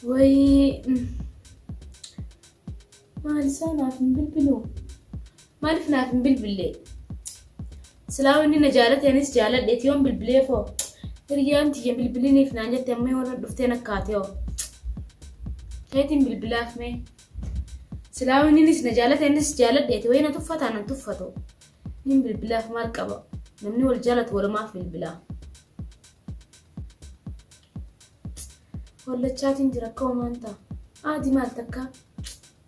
Wayii maal isaa naaf hin bilbilu? Maaliif naaf hin bilbille? Silaa inni na jaalate anis jaaladheeti yoon bilbileef hoo? Hiriyyaan tiyya bilbiliniif naan jette amma yoo na dhuftee nakkaate hoo? Keetiin bilbilaaf mee? Silaa innis na jaalate anis jaaladheeti wayii na tuffataa nan tuffatu. Nin bilbilaaf maal qaba? Namni wal jaalatu walumaaf bilbilaa. Hollachaatiin jira akka homaan ta'a. Aadi maal takka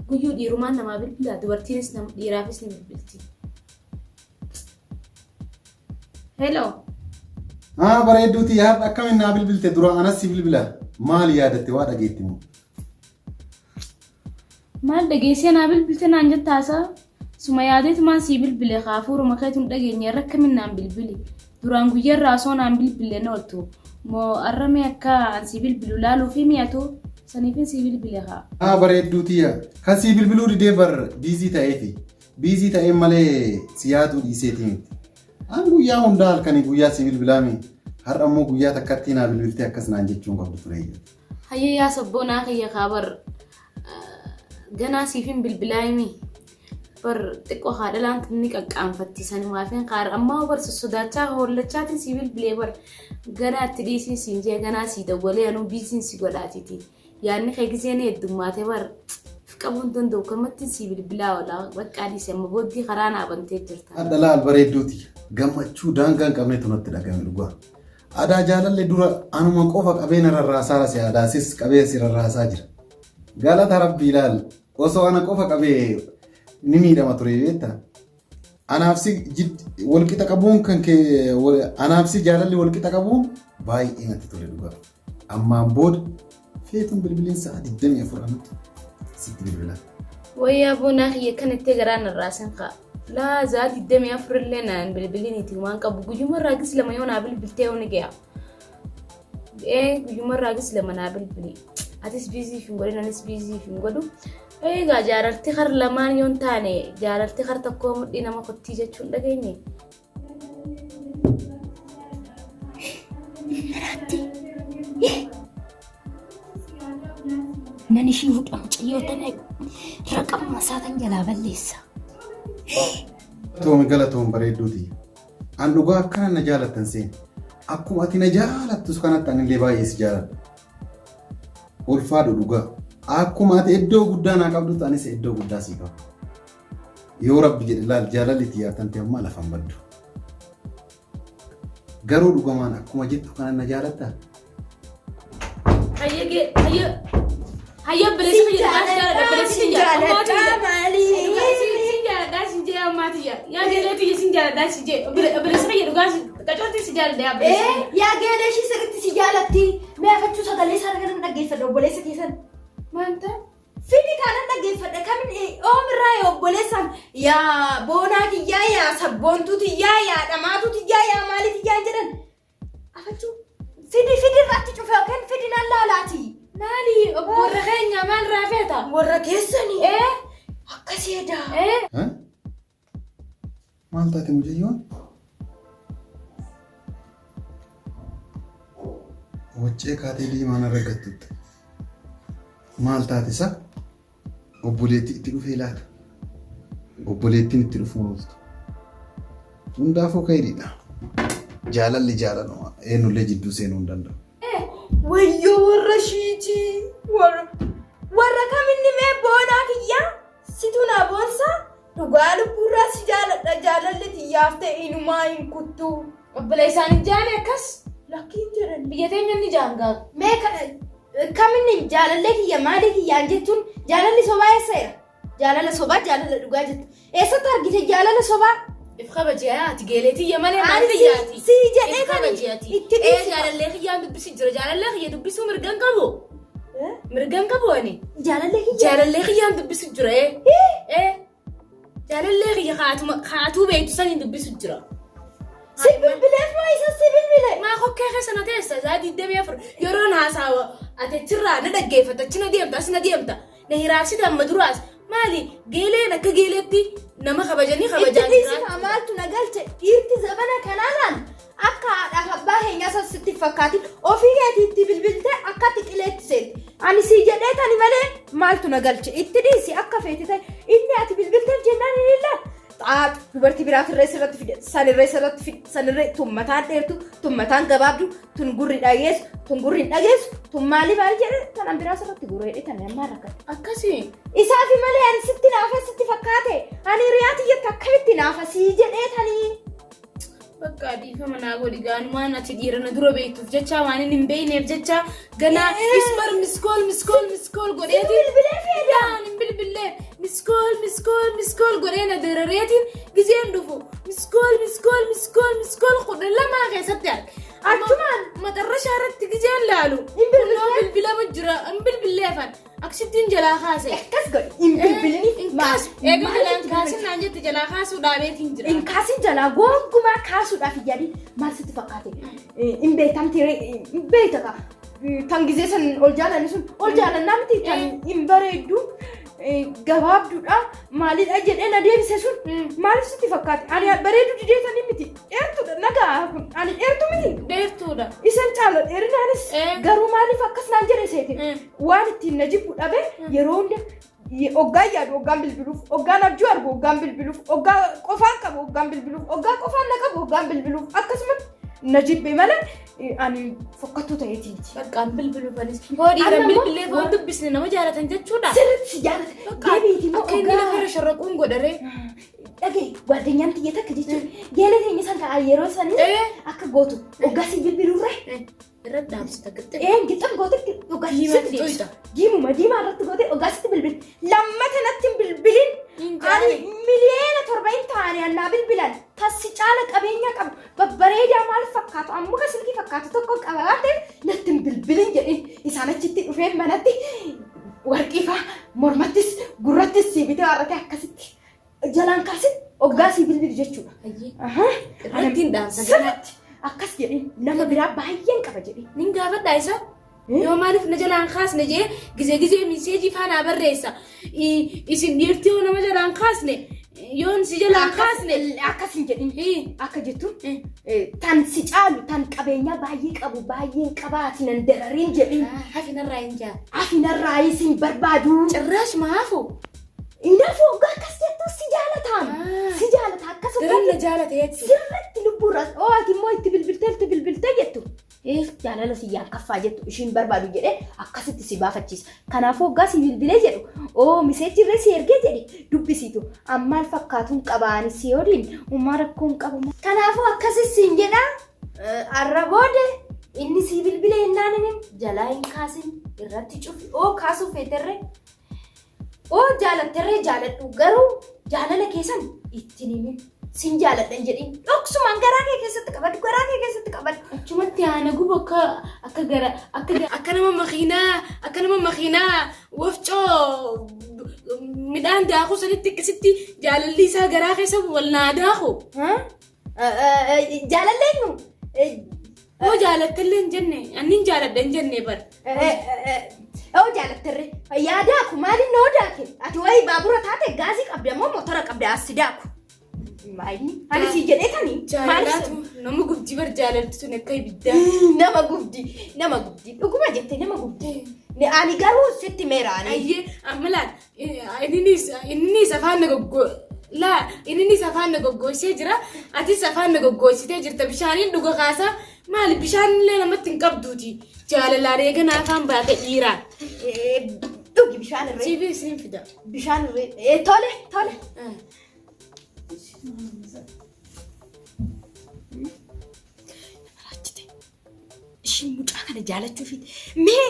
guyyuu dhiirumaan namaa bilbilaa dubartiinis dhiiraafis ni bilbilti. Hello. Haa bareedduuti har'a akkamiin naa bilbilte dura anas si bilbila maal yaadatte waa dhageetti moo? Maal dhageessee naa bilbilte naan jettaasaa? Suma yaadeetumaan sii bilbile kaa hafuuruma keetu hin dhageenye irra akkamiin naan bilbili? Duraan guyyaa irraa osoo naan bilbille hin ooltu. Moo arra mee akka an sii bilbilu laaluu fi mi'atu saniifin sii bilbile kaa. Haa bareedduu tiyya kan sii bilbiluu didee bar biizii ta'eefi biizii ta'een malee si yaaduu dhiiseetii miti. An guyyaa hundaa halkanii guyyaa sii bilbilaami har'a immoo guyyaa takkattii naa bilbiltee akkas naan jechuun qabdu ture. Hayyee yaa sabboonaa kiyya kaa bar ganaa siifin bilbilaa himi. Bar xiqqoo haa dhalaan tun ni qaqqaanfatti sanumaafin kaa ammaa bar sossodaachaa hollachaatiin sii bilbilee bar ganaa itti dhiisiin siin jee ganaa sii dawwalee anuu biisiin si godhaatiti. Yaadni kee gisee ni heddummaate bar if qabuu hin danda'u kamattiin sii bilbilaa oola baqqaa dhiise amma booddee karaa naa bantee jirta. Hadha laal bareedduuti gammachuu daangaa hin qabnetu natti dhagame dhugaa. Adaa jaalalli dura anuma qofa qabee na rarraasaa si adaasis qabee si rarraasaa jira. Galata rabbii laal osoo ana qofa qabee ni miidhama ture beektaa. Anaaf si walqixa qabuun kan kee anaaf si jaalalli walqixa qabuun baay'ee natti tole dhugaa. Ammaan booda feetuun bilbiliin sa'a 24 anatti sitti bilbila. Wayyaa boonaa kiyya kan itti garaa narraa sin ka'a. Laa za'a 24 illee naan bilbiliniiti waan qabu guyyuma irraa gis lama yoo naa bilbiltee ni ga'a. Ee guyyuma irraa gis lama naa bilbili. Atis biizii hin godhin anis biizii hin godhu. Egaa jaalalti kar lamaan yoo hin taane jaalalti kar tokkoo mudhii nama kottii jechuun dhageenye. Maraatti. Nan ishii hudha mucayyoo tana raqamuma isaa tan jalaa balleessa. Galatoom galatoom bareedduuti. An dhugaa akkana na jaalattan seen. Akkuma ati na jaalattus kanatti anillee baay'ee si jaaladha. Ulfaadhu dhugaa. Akkuma ati iddoo guddaa naa qabdutti anis iddoo guddaa sii qaba. Yoo rabbi jedhe laal jaalalli tiyyaa tante ammaa lafan baddu. Garuu dhugamaan akkuma jettu kana na jaalattaa? Hayyee hayyee hayyee obboleessi kiyya dhugaa si jaaladha obboleessi kiyya ammaa tiyya. Sin jaaladha sin jee ammaa tiyya yaa geelee tiyya sin jaaladha sin jee obboleessi kiyya dhugaa si qacooti si jaaladha yaa obboleessi kiyya. Yaa geelee ishii sirriitti si jaalatti. Mee afachuu sagalee isaa kanan dhaggeeffadha obboleessa keessan. Maanta Fidi kanan dhaggeeffadha kamin oomirraa yaa obboleessaan yaa boonaa tiyyaa yaa sabboontuu tiyyaa yaa dhamaatuu tiyyaa yaa maalii tiyyaa jedhan. Afachuu fidi fidi irratti cufe yookiin fidi nan laalaati. Maali obbo warra keenya maal raafeeta? Warra keessanii. Ee Akkasii edaa. ee Eh? Maal taate mucayyoon? Waccee kaatee diimaan argattutti. Maal taate isa? Obboleettii itti dhufee laata? Obboleettiin itti dhufuun ooltu. Hundaafuu kayriidha. Jaalalli jaalaluma eenyullee jidduu seenuu hin danda'u. Wayyoo warra shiitii. Warra warra kaminni mee boonaa kiyyaa situ na boonsaa dhugaa lubbuurraa si jaaladha jaalalli tiyyaaf ta'e inumaa hin kuttuu. Obboleessaan hin jaane akkas Lakkiin jedhan. biyya teenya ni jaangaa. Mee kaminni jaalallee kiyya maalii kiyyaan jechuun jaalalli sobaa eessa jira? Jaalala sobaa jaalala dhugaa jettu. Eessatti argite jaalala sobaa? If kabaji ati geelee tiyya malee maal Ani si- tiyyaati? si jedhee If kan kabaji ati. itti Ee dhiisi. jaalallee kiyyaan dubbisi jira. Jaalallee kiyya dubbisuu mirgan qabu. Mirgan qabu ani. Jaalallee kiyya. Jaalallee kiyyaan dubbisu jira ee. Ee. Jaalallee kiyya kaatuma kaatuu beektu saniin dubbisu jira. Si bilbileef moo isa si bilbile? Maa kokkee keessa na teessa saa 24 yeroon haasawa ati achirraa na dhaggeeffatta achi na deemta as na deemta na hiraarsita amma duraas maali geeleen akka geeleetti nama kabajanii Itti kabajaa dhiisi jiraachuu. kaa maaltu na galche dhiirti zabana kanaa laal akka haadhaaf abbaa keenyaa san sitti hin fakkaatin ofii keetii itti bilbiltee akka ati qileetti seente. Ani sii jedhee tani malee maaltu na galche itti dhiisi akka feete ta'e inni ati bilbilteef jennaan inni illee xaaxu dubartii biraatirree sirratti fide sanirree sirratti fide sanirree tun mataan dheertu tun mataan gabaabdu tun gurri dhageessu tun gurri hin dhageessu tun maali maali jedhe tanan biraa sirratti gurra hidhe tan ammaa rakkate. Akkasii. Isaafi malee ani sitti naafa sitti fakkaate ani hiriyaa tiyyatti akkamitti naafa sii jedhee tanii. Bakka dhiifama naa godhi gaanumaan ati dhiira na dura beektuuf jecha waan inni hin beekneef jecha ganaa isbar missed call missed call missed call godheeti. Bilbilee feeda. Aan hin bilbillee missed call missed call missed call godhee na darareetiin gizeen dhufu missed call missed call missed call missed call 12 keessatti arge. Achumaan Maxarrashaa irratti gizeen laalu. Hin bilbillee? Kunoo bilbilama jira hin bilbilleefan akkasittiin jalaa kaase. Akkas godhi hin bilbilini. Hin kaasu. Eega jalaan kaasin naan jette jalaa kaasuu dhaabeetiin jira. Hin kaasin jalaa gonkumaa kaasuudhaaf hin yaadin maal sitti fakkaate hin beektamti hin beekta ka tan gizee san ol jaalanni sun ol jaalannaa miti tan hin bareeddu gabaabduudha maalidha jedhee na deebise sun maaliif sitti fakkaate ani bareedu didee sanii miti dheertuudha nagaa kun ani dheertu miti Dheertuudha. isan caala dheerinaanis garuu maaliif akkas naan jedhe seete waan ittiin na jibbu dhabe yeroo hunda hoggaan yaadu hoggaan bilbiluuf hoggaan abjuu argu hoggaan bilbiluuf hoggaa qofaan qabu hoggaan bilbiluuf hoggaa qofaan na qabu hoggaan bilbiluuf akkasumatti na jibbe malee ani fokkattuu ta'eeti miti. Bakka an bilbilu fanis. Hoo dhiiran Amma immoo bilbilee hoo dubbisne nama jaalatan jechuudha. Sirriitti si jaalata. Bakka Deebiiti immoo akka inni hoggaa lafarra sharraquun godharee. Dhagaye guardinyaan tiyya takka jechuun geela teenya san ka'a yeroo sanii akka gootu hoggaa si bilbilurree Irra dhaabsita gixxee. Gixxam goote hoggaa Diimaa sitti deebisa. xuqxa. Diimuma diimaa irratti goote hoggaa sitti bilbil. Lammata natti hin bilbilin. Hin Ani jaale. 7 miliyoona hin taane annaa bilbilan. Tassi caala qabeenya qabu. Babbareedaa maal fakkaatu ammoo kan silkii fakkaatu tokko qaba waan ta'eef natti hin bilbilin jedhin. Isaan achitti dhufee manatti warqii faa mormattis gurrattis sii bitee warratee akkasitti jalaan kaasin hoggaa sii bilbilu jechuudha. Ayyee. Ahaa. Irratti hin dhaamsa. Sirriitti akkas jedhin nama biraa baay'een qaba jedhin. Nin gaafadhaa isa. Yoo maaliif na jalaan kaasne jee gizee gizee message faanaa barreessa. Isin dhiirtii yoo nama jalaan kaasne yoon si jalaan kaasne. Akkas hin jedhin. Akka jettu tan si caalu tan qabeenyaa baay'ee qabu baay'een qabaati nan darariin jedhin. Hafi narraa hin jaa. Afinarraa isin barbaadu. Cirraash maafu. Inaafuu hoggaa akkas jettu si jaalataan. Si jaalata akkas Daran na jaalate jechuudha. Sirriitti lubbuurra oo ati immoo itti bilbiltee itti bilbiltee jettu. Jaalala siyyaan kaffaa jettu ishiin barbaadu jedhee akkasitti si baafachiisa. Kanaafuu hoggaa si bilbilee jedhu oo message irree si ergee jedhe dubbisiitu ammaal fakkaatuun qabaani si waliin uumaa rakkoon qabu. Kanaafuu akkasis siin jedha arra booda inni si bilbilee innaan inni jalaa hin kaasin irratti cufi oo kaasuu feeterree oo jaalatterree jaaladhu garuu jaalala keessan ittiin himin sin jaaladhan jedhin dhoksumaan garaa kee keessatti qabadhu garaa kee keessatti qabadhu. Achumatti haana gubu akka akka gara akka akka nama makiinaa akka nama makiinaa wafcoo midhaan daakuu sanitti akkasitti jaalalli isaa garaa keessa wal naa daaku. Jaalallee nu Hoo jaalattallee hin jenne annin jaaladha hin jenne bar. Oo jaalatterre yaa daaku maaliin noo daake ati wayii baabura taate gaazii qabda moo motora qabda as si daaku. Maayini ani si jedhee tani Jaalalaatu nama gubdi bar jaalalti sun akka ibiddaa. Nama gubdi nama gubdi dhuguma jette nama gubdi. Ani garuu sitti meera ani. Ayyee amma laal inninis afaan na goggo laa inninis afaan na goggoysee jira atis afaan na goggoysitee jirta bishaaniin dhuga kaasaa maali bishaan illee namatti hin qabduuti jaalalaan eegana afaan baate dhiiraa. Dhugi bishaan irree. Siifii isin fida. Bishaan irree. Tole tole. Raachite. Ishiin mucaa kana jaalachuufi mee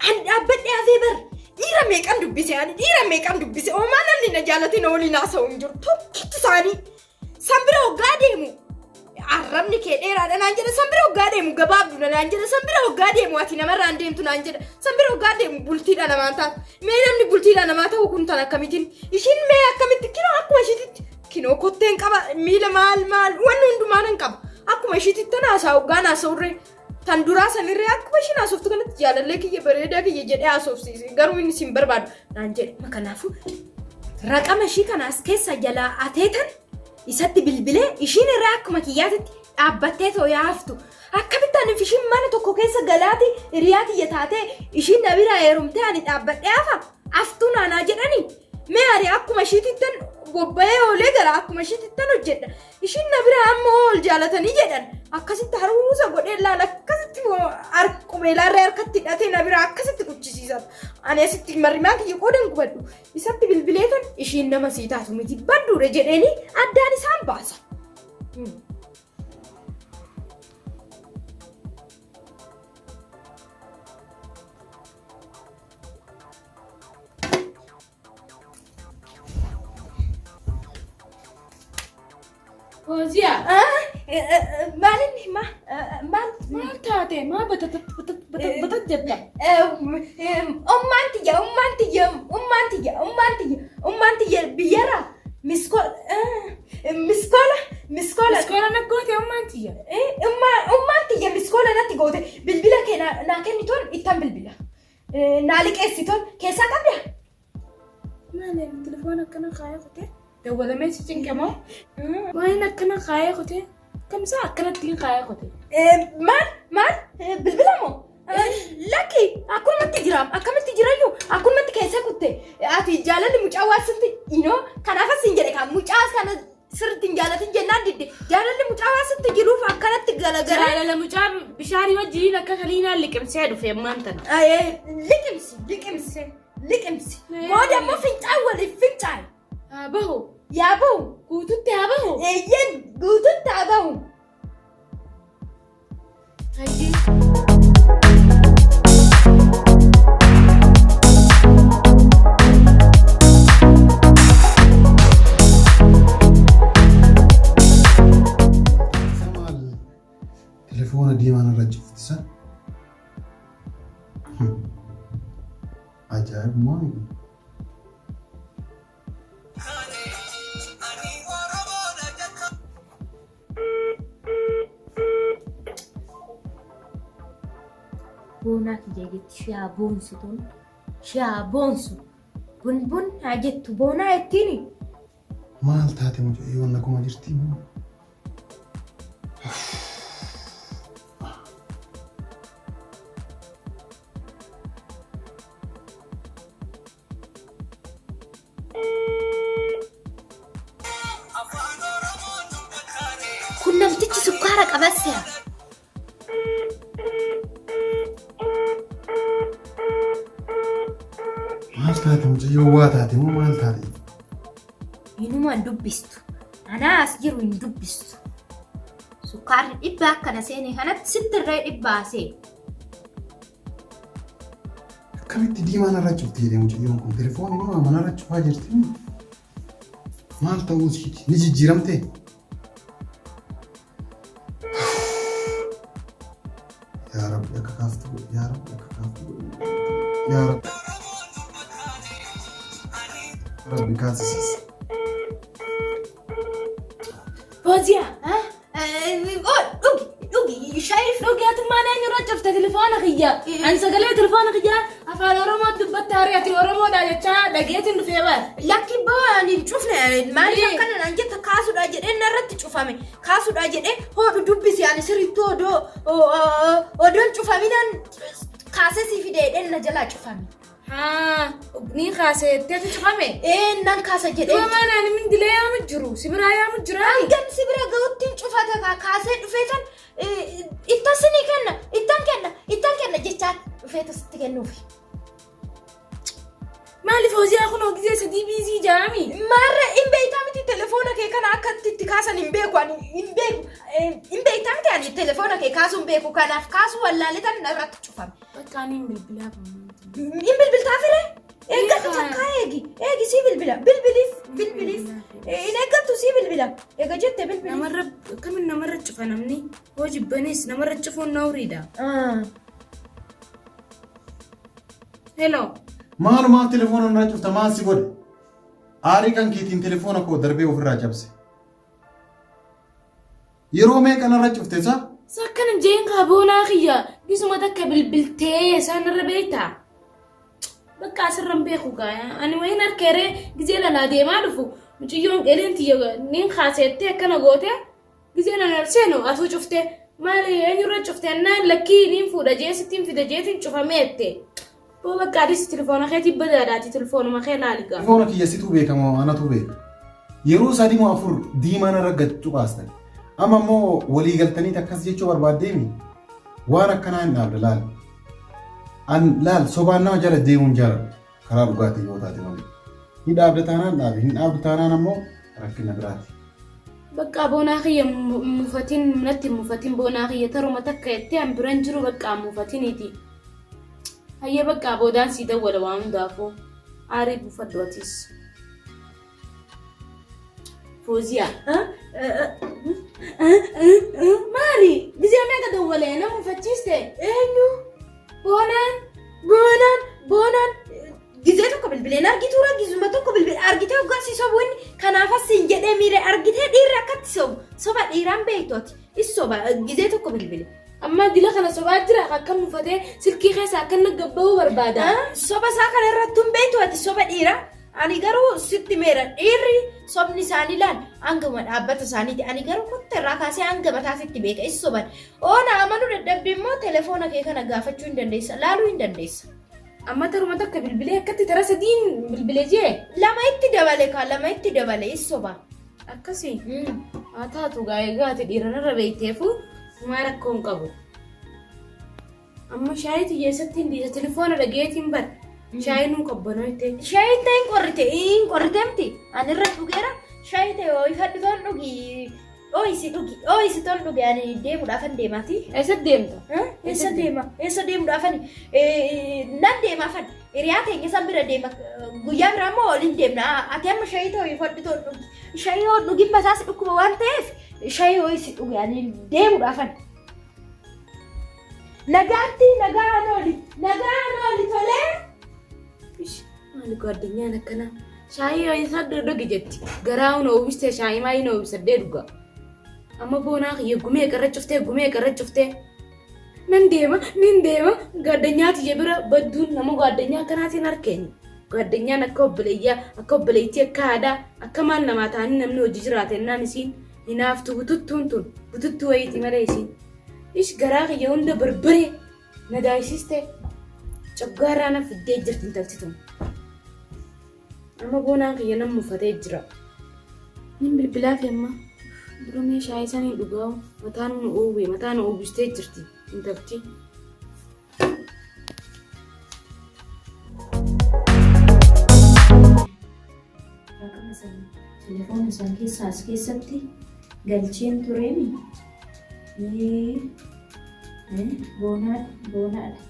ani dhaabbadhee hafee bar dhiira meeqan dubbise ani dhiira meeqan dubbise oomaa namni na jaalate na waliin haasa'u hin jiru tokkichi isaanii san bira hoggaa deemu arrabni kee dheeraadha naan jedha san bira hoggaa deemu gabaabduudha naan jedha san bira hoggaa deemu ati namarraan deemtu naan jedha san bira hoggaa deemu bultiidha namaan taatu mee namni bultiidha namaa ta'u kun tan akkamitiin ishiin mee akkamitti kinoo akkuma ishiititti kinoo kotteen qaba miila maal maal wanni hundumaa nan qaba akkuma ishiititti tan haasaa hoggaan haasa'urree tan duraa sanirree akkuma ishiin haasoftu kanatti jaalallee kiyya bareedaa kiyya jedhee haasofsiise garuu inni sin barbaadu naan jedhe kanaafuu raqama ishii kana as keessa jalaa ateetan isatti bilbilee ishiin irraa akkuma kiyyaatitti Dhaabbattee too yaaftu. Akkamitti ani fi ishiin mana tokko keessa galaati hiriyaa tiyya taatee ishiin na biraa heerumtee ani dhaabbadhee hafa aftuu naanaa jedhani. Mee ani akkuma ishiitittan bobba'ee oolee gara akkuma ishiitittan hojjedha. Ishiin na biraa amma ol jaalatanii jedhan akkasitti haruusa godhee laala akkasitti qubeelaarree harkatti hidhatee na biraa akkasitti quchisiisan. Ani asitti marrimaa kiyya qoodan gubadhu. Isatti bilbileetan ishiin nama sii taatu miti badduudha jedheeni addaan isaan baasa. Fooziyaa. Maalinni maal Maal taate? Maa batat batat batat batat jetta? Ummaan tiyya ummaan tiyya ummaan tiyya ummaan tiyya ummaan tiyya biyyarraa miskoola miskoola miskoola Iskoola na goote ummaan tiyya. Ummaan tiyya miskoola natti goote bilbila kee naa kennitoon ittan bilbila. Naa liqeessitoon keessaa qabda. Maali telefoona akkana kaayee kutee? Dawwalamee si cinqe moo? Waan akkana kaayee kutee? Kamsaa akkanattiin kaayee kutee? Maal maal bilbila moo? Lakki akkumatti jira akkamitti jirayyuu akkumatti keessa kutte ati jaalalli mucaa waan sirriitti inoo kanaaf asiin jedhe kan mucaa kana sirriitti hin jaalatin jennaan didde jaalalli mucaa waan sirriitti jiruuf akkanatti galagala. Jaalala mucaa bishaanii wajjin akka kaliinaan liqimsee dhufe ammaan tana. Liqimsi liqimsi liqimsi booda immoo fincaan waliif fincaan. Haa bahu. Yaa bahu. Guututti haa bahu. Eeyyeen guututti haa bahu. Hayyee. Isa maal telefoona diimaan irra cufti san? Ajaa'ibummaa miti. Boonaa kiyya jetti ishee haa boonsu tun. Ishee haa boonsu. Bun bun haa jettu boonaa jettiini. Maal taate mucayyoon naguma jirti moo? Kun namtichi sukkaara qabasse. Maal taate mucayyoo waa taate moo maal taate? Inuma hin dubbistu. Anaa as jiru hin dubbistu. Sukkaarri dhibbaa akkana seene kanatti sitti irree dhibbaa seene. Akkamitti diimaa narra cufti jedhee mucayyoon kun telefoonni nama manarra cufaa jirti. Maal ta'uu isiiti? Ni jijjiiramtee? Yaa Rabbi akka kaaftu godhi. Yaa Rabbi akka kaaftu godhi. Yaa Rabbi. Rabbi kaasisiis. Fooziyaa. Dhugi dhugi shaayii Dhugi atummaan eenyurra cufte telefoona kiyya. Ani sagalee telefoona kiyya afaan Oromoo dubbatte haree ati Oromoodha jechaa dhageetiin dhufee bara. Lakki boo ani hin cufne maaliif Ee. akkana naan jetta kaasuudha jedhee narratti cufame kaasuudha jedhee hoodhu dubbisi ani sirriitti odoo odoon cufaminaan kaasee sii fide jedhee na jalaa cufame. Haa, ni kaase jetteetu cufame. Ee nan kaasa jedhee. Duba maal ani min dilee yaamu jiru, si biraa yaamu jira. Hangam si bira ga'utti hin cufata kaa kaasee dhufee tan ittan sinii kenna ittan kenna ittan kenna jechaa dhufee sitti kennuufi. Maaliif hojiyaa kun hojii sadii biizii jaami? Maarra hin beektaa miti telefoona kee kana akka itti kaasan hin beeku ani hin beeku hin beektaa miti ani telefoona kee kaasuu hin beeku kanaaf kaasuu wallaalee tan irratti cufame. Bakka ani hin bilbilaa. Hin bilbiltaa fire? Eeggadhu takkaa eegi. Eegi sii bilbila. Bilbiliif bilbiliif. Hin eeggattu sii bilbila. Eega jette bilbiliif. Namarra kamin namarra cufa namni hoo jibbanis namarra cufuun nawriidha. Hello. Maalumaaf telefoona narra cufta maal si godhe? Aarii kan keetiin telefoona koo darbee ofirraa cabse. Yeroo meeqa narra cufte isaa? Sakkana jeen kaa boonaa kiyya gisuma takka bilbiltee isaan irra beektaa? Bakka asirra hin beeku gaa ani wayin harkeeree gizee lalaa deemaa dhufu mucayyoon qeleen tiyya niin kaaseettee akkana goote Gizeen an ol seenu atuu cuftee maali eenyurra cufte annaan lakkii niin fuudha jee sittiin fida jeetiin cufamee jette. Boo bakka adis telefoona keetii badaadhaati telefoonuma kee laali gaa. Telefoona kiyya situu beeka moo anatu beeka? Yeroo sadii moo afur diimaa narra gad cuqaastan. Amma immoo walii galtaniit akkas jechuu barbaaddeemi? Waan akkanaa hin dhaabda laal. An laal sobaan nama jala deemuun hin jaaladhu. Karaa dhugaatiin yoo taate malee. Ni dhaabda taanaan dhaabi, hin dhaabdu taanaan ammoo rakkina biraati. Baqqaa boonaa kiyya mufatin natti hin mufatin boonaa kiyya taruma takka jettee an biran jiru baqqaa mufatiniiti. Hayyee baqqaa boodaan sii dawwala waan hundaafuu aarii buufadhu atis. Fooziyaa. Maali? Gizee meeqa dawwalee na mufachiiste? Eenyu? Boonaan. Boonaan boonaan gizee tokko bilbileen argituu gizuma tokko bilbilee argitee hoggaa si sobu inni kanaafas siin jedhee miire argitee dhiirri akkatti sobu soba dhiiraan beektu ati is soba gizee tokko bilbile. Amma dila kana sobaa jira akkam mufatee silkii keessa akka inni gabba'uu barbaada. Soba isaa kana irratti hin beektu ati soba dhiiraa. Ani garuu sitti meera dhiirri sobni isaanii laal hanguma dhaabbata isaaniiti. Ani garuu kotta irraa kaasee hanga mataa sitti beeka is soban. Oona amanuu dadhabde immoo telefoona kee kana gaafachuu hin dandeessa laaluu hin dandeessa. Amma taruma takka bilbilee akkatti tara sadiin bilbilee jee. Lama itti dabale kaa lama itti dabale is soba. Akkasii. Haa taatu gaa egaa ati dhiira narra beekteefu maa rakkoo hin qabu. Amma shaayii tiyya eessatti hin dhiisa telefoona dhageetiin bar. Shaayii nuu qabbanoo itti. Shaayii ta'e hin qorrite hin qorrite miti ani irra dhugeera shaayii ta'e ho'ifadhu toon dhugi dhooyisi dhugi dhooyisi toon dhugi ani deemuudhaafan deemaati. Eessatti deemta? Eessa deema? Eessa deemuudhaafani? Nan deemaafan. Hiriyaa teenya san bira deema. Guyyaa biraa immoo waliin deemna. Ati amma shaayii ta'e ho'ifadhu toon dhugi. Shaayii hoo dhugin mataas dhukkuba waan ta'eef shaayii ho'isi dhugi ani deemuudhaafan. Nagaatti nagaan ooli nagaan ooli tolee. Ish, Maali gaaddanyaan akkanaa? Shaayii ho'isaa dhugi jetti. Garaa huna uwwistee shaayii maayii na uwwisadhee dhuga. Amma boonaa kiyya gumee qarra cuftee gumee qarra cuftee. Nan deema nan deema gaaddanyaa tiyya bira badduun nama gaaddanyaa akkanaatiin harkeenye. Gaaddanyaan akka obboleeyyaa akka obboleettii akka haadhaa akka maal namaa ta'anii namni hojii jiraate ennaan isiin hinaaftu bututtuun tun bututtuu wayiiti malee isiin. Ish garaa kiyya hunda barbaree na daayisiste coggaarraa na fiddee jirti intalti tun. Amma boonaan kiyya nan mufatee jira. Nin bilbilaa fi amma dura meeshaa isanii dhugaa mataa nu uwwee mataa nu uwwistee jirti intalti. Raqama san telefoona san keessa as keessatti galcheen tureemi. Boonaa boonaadha.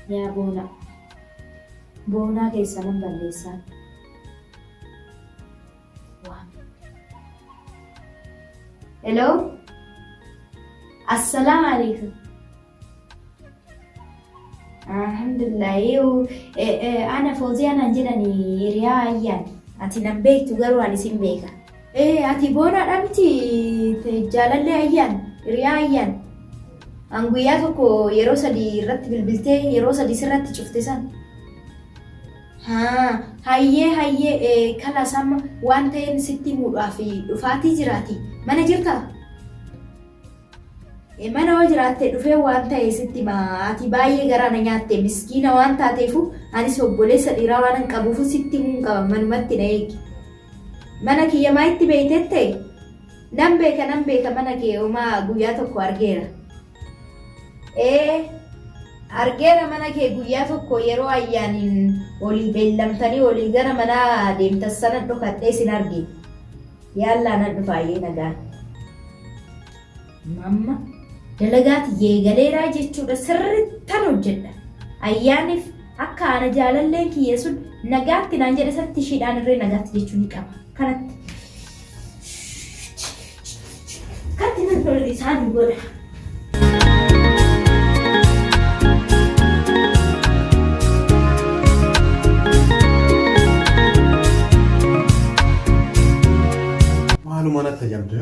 Yaa boonaa. Boonaa keessa nan balleessaa. Waame. Hello. Assalaamu alaikum. Alhamdulillah. Ana Fooziyaa naan jedhani hiriyaa ayyaan. Ati nan beektu garuu ani sin beeka. Ati boonaadha miti jaalallee ayyaan hiriyaa ayyaan. An guyyaa tokko yeroo sadii irratti bilbiltee yeroo sadii sirratti cufte san. Haa hayyee hayyee kalas amma waan ta'een sitti himuudhaaf dhufaatii jiraati. Mana jirtaa? Mana hoo jiraatte dhufee waan ta'e sitti hima. Ati baay'ee garaa na nyaatte miskiina waan taateefu anis obboleessa dhiiraa waanan qabuufu sitti himuun qaba manumatti na eegi. Mana kiyya maa itti beeytette? Nan beeka nan beeka mana kee homaa guyyaa tokko argeera. Ee argeera mana kee guyyaa tokko yeroo ayyaaniin olii beellamtanii olii gara manaa deemtan sana dhokadhee sin arge. Yaallaa nan dhufa ayyee nagaan. Amma dalagaa tiyya eegaleeraa jechuudha sirrittan hojjedha. Ayyaaniif akka ana jaalalleen kiyya sun nagaatti naan jedhe sanitti ishiidhaan irree nagaatti jechuu ni qaba. Kanatti. Katti nan tole isaan godha. Maaluma natti ajamte?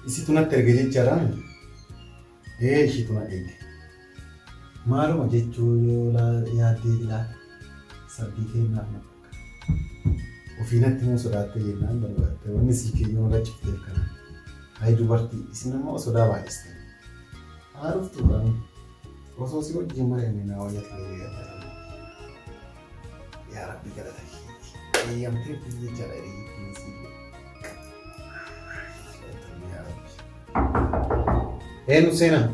Isitu natti erge jechaadha. Ee ishiitu na erge. Maaluma jechuu yoo yaaddee ilaala. Sabbii kennaaf na fakkaata. Ofii natti himuu sodaattee jennaan barbaatte wanni silkii yoo irra cufteef kana. Hayi dubartii isin ammoo sodaa baay'istan. Haa dhuftu kan osoo si wajjin mari'anne naa wayya ture yaada. Yaa Rabbi galata keeti. Eeyyamtee biyya jala hiriyyittiin si Yaa Rabbi. Eenyu seenaa?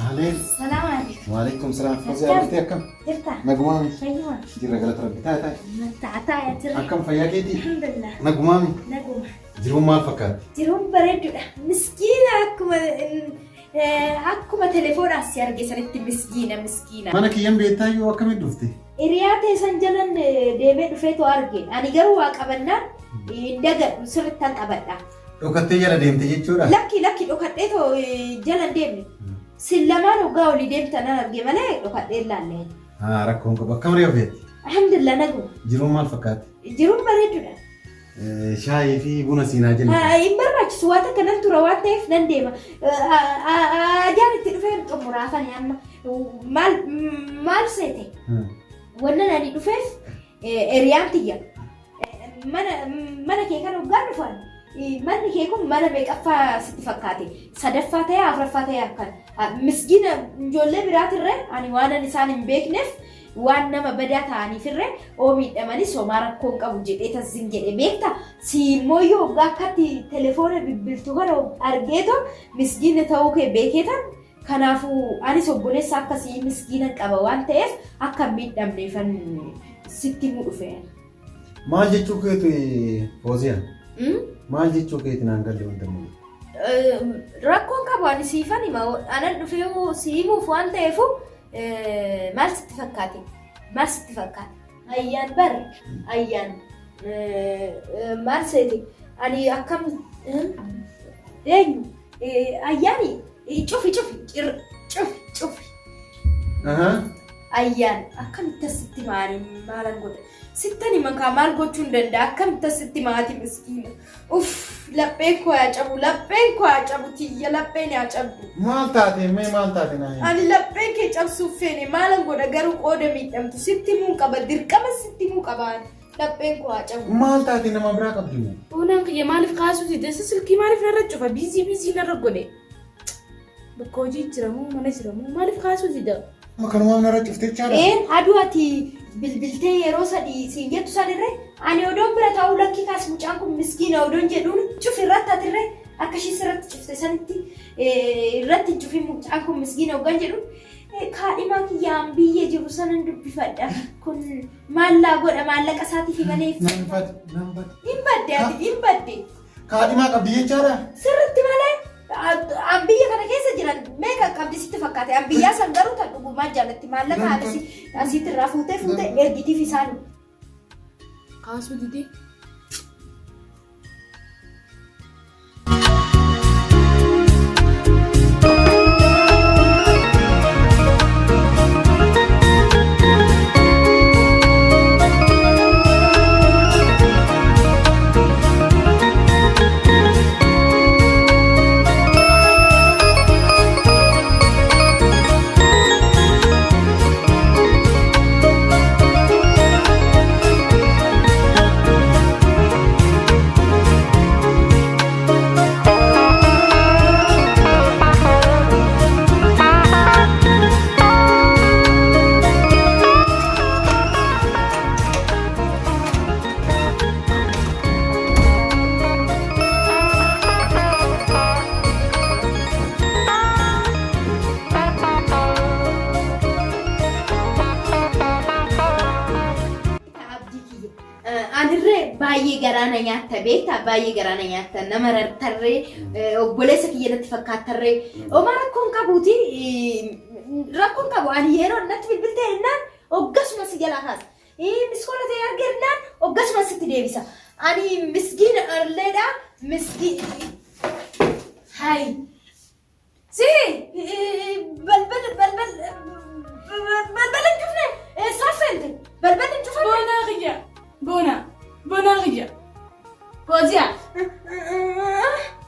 Ahleen. Salaam alaikum. Waalaikum salaam. Fozii dhuftee akkam? Jirta? Nagumaami. Fayyuma. Jirra galata Rabbi. Taa'e taa'e. Taataa jirra. Akkam fayyaa keetii? Alhamdulillah. Nagumaami. Naguma. Jiruun maal fakkaatti? Jiruun bareedduudha. Miskiina akkuma akkuma telefoonaan si arge sanitti miskiina miskiina. Mana kiyyan beektaa yoo akkamitti dhufte? Hiriyaa teessan jalan deemee dhufeetu arge. Ani garuu waa qabannaan hin dagadhu sirrittan qabadha. Dhokattee jala deemte jechuudha? Lakki lakki dhokadheetoo jala hin deemne. Sin lamaan hoggaa olii deemtan nan arge malee dhokadhee hin laalle. Haa rakkoon qabu. Akkam ree ofeetti? Alhamdulillah naguma. Jiruun maal fakkaatti? Jiruun bareedduudha. Shaayii fi buna siinaa jennu. Hin barbaachisu waan takka nan tura waan ta'eef nan deema. Ajaan itti dhufee xumuraafani amma. Maal maal seete? Wannan ani dhufeef hiriyaan tiyya. Mana mana kee kana hoggaa dhufan manni kee kun mana meeqaffaa sitti fakkaate? Sadaffaa ta'ee afuraffaa ta'ee akkan. Miskiina ijoollee biraatirree ani waanan isaan hin beekneef waan nama badaa ta'aniifirree oo miidhamanis homaa rakkoo hin qabu jedhee tazzin jedhe beekta. Si immoo yoo hoggaa akkatti telefoona bilbiltu kana argeetoo miskiina ta'uu kee beekeetan kanaafuu anis obboleessa akkasii miskiinan qaba waan ta'eef akka hin miidhamneefan sitti himuu dhufe. Maal jechuu keeti Fooziyaa? Maal jechuu keeti naan galle wanta inni? Rakkoon qabu ani siifan hima. Anan dhufee si himuuf waan ta'eefu maal sitti fakkaate? Maal sitti fakkaate? Ayyaan bar ayyaan maal seete? Ani akkam eenyu? Ayyaani cufi cufi cufi cufi. Ayyaan akkamitti asitti maali maalan godha? Sittan himan kaa maal gochuun danda'a? Akkamitti asitti maati miskiina? Uff lapheen koo haa cabu lapheen koo haa cabu tiyya lapheen haa cabdu. Maal taate mee maal taate naa himi? Ani lapheen kee cabsuuf feene maalan godha garuu qooda miidhamtu sitti himuu qaba dirqama sitti himuu qaba lapheen koo haa cabu. Maal taate nama biraa qabdi moo? Boonaan kiyya maaliif kaasuu dide? Silkii maaliif narra cufa? Biizii biizii narra godhe. Bakka hojii jira moo mana jira moo maaliif kaasuu dida? Amma kanumaaf narra cufte jechaadha? Een aduu ati bilbiltee yeroo sadii siin jettu sanirree ani odoon bira taa'uu lakkii kaas mucaan kun miskiina odoon jedhuun cufi irratti atirree akka ishii sirratti cufte sanitti irratti hin cufin mucaan kun miskiina hoggan jedhuun kaadhimaa kiyyaan biyya jiru sanan dubbifadha kun maallaa godha maallaqa isaatiif malee Nan bade nan bade. hin badde ati hin badde. Kaadhimaa qabdi jechaadha? Sirritti malee an biyya kana keessa jiran meeqa qabdi sitti fakkaate an biyyaa san garuu tan dhugumaa jaalatti maallaqa haadha asiitti irraa fuutee fuutee ergitiif isaan. Kaasuu didee. Abdii kiyya. Anirree baay'ee garaa na nyaatta beektaa baay'ee garaa na nyaatta nama rartarree obboleessa kiyya natti fakkaattarree homaa rakkoon qabuuti rakkoon qabu ani yeroo natti bilbiltee jennaan hoggasuma si jalaa kaasa. Miskola ta'e arge jennaan hoggasuma sitti deebisa. Ani miskiina alleedha miskiin hayi. Si balbal balbal balbal hin cufne eessaa seente balbal hin cufamne. Boonaa kiyya. Boonaa. Boonaa kiyya. Fooziyaa.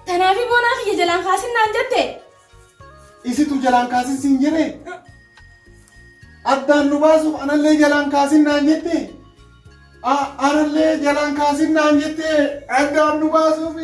Tanaafi boonaa kiyya jalaan kaasin naan jette. Isitu jalaan kaasin siin jedhe. Addaan nu baasuuf anallee jalaan kaasin naan jette. Anallee jalaan kaasinnaan jettee addaan nu baasuuf.